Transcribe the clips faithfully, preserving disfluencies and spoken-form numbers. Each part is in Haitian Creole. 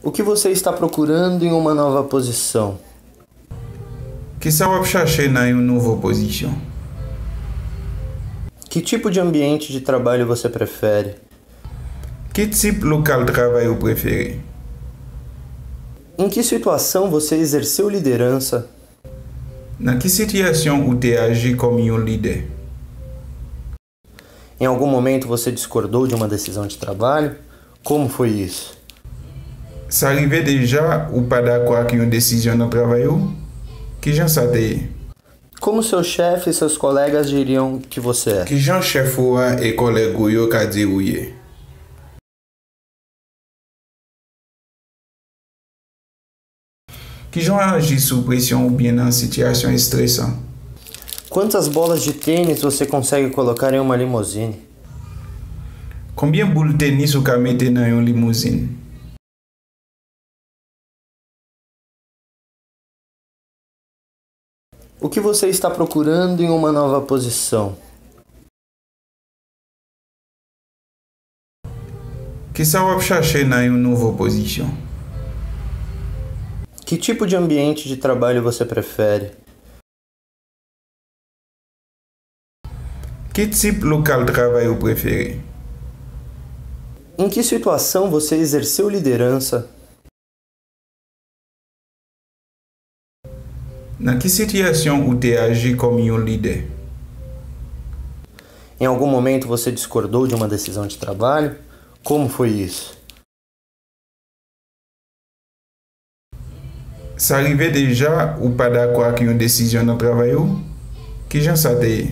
O que você está procurando em uma nova posição? Kisa w ap chache nan yon nouvo pozisyon? Que tipo de ambiente de trabalho você prefere? Ki tip lokal travay ou prefere? Em que situação você exerceu liderança? Nan ki sitiyasyon ou te aji kòm yon lidè? Em algum momento você discordou de uma decisão de trabalho? Como foi isso? Sa rive deja ou pa dakò ak yon desizyon nan travay ou? Kijan sa te ye? Como seu chefe e seus colegas diriam que você é? Kijan chèf ou a e kòlèg ou yo ka di ou ye? Kijan w aji sou presyon oubyen nan sitiyasyon estresan? Quantas bolas de tênis você consegue colocar em uma limusine? Konbyen boul tenis ou ka mete nan yon limouzin? O que você está procurando em uma nova posição? Kisa w ap chache nan yon nouvo pozisyon? Que tipo de ambiente de trabalho você prefere? Ki tip lokal travay ou prefere? Em que situação você exerceu liderança? Nan ki sitiyasyon ou te aji kòm yon lidè? Em algum momento você discordou de uma decisão de trabalho? Como foi isso? Sa rive deja ou pa dakò ak yon desizyon nan travay ou? Kijan sa te ye?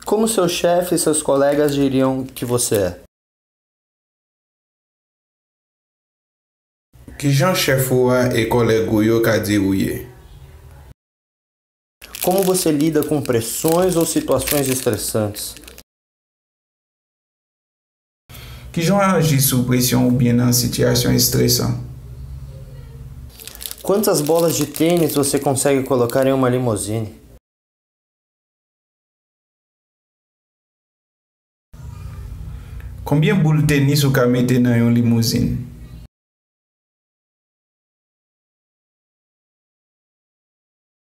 Como seu chefe e seus colegas diriam que você é? Kijan chèf ou a e kòlèg ou yo ka di ou ye? Como você lida com pressões ou situações estressantes? Kijan w aji sou presyon oubyen nan sitiyasyon estresan? Quantas bolas de tênis você consegue colocar em uma limusine? Konbyen boul tenis ou ka mete nan yon limouzin?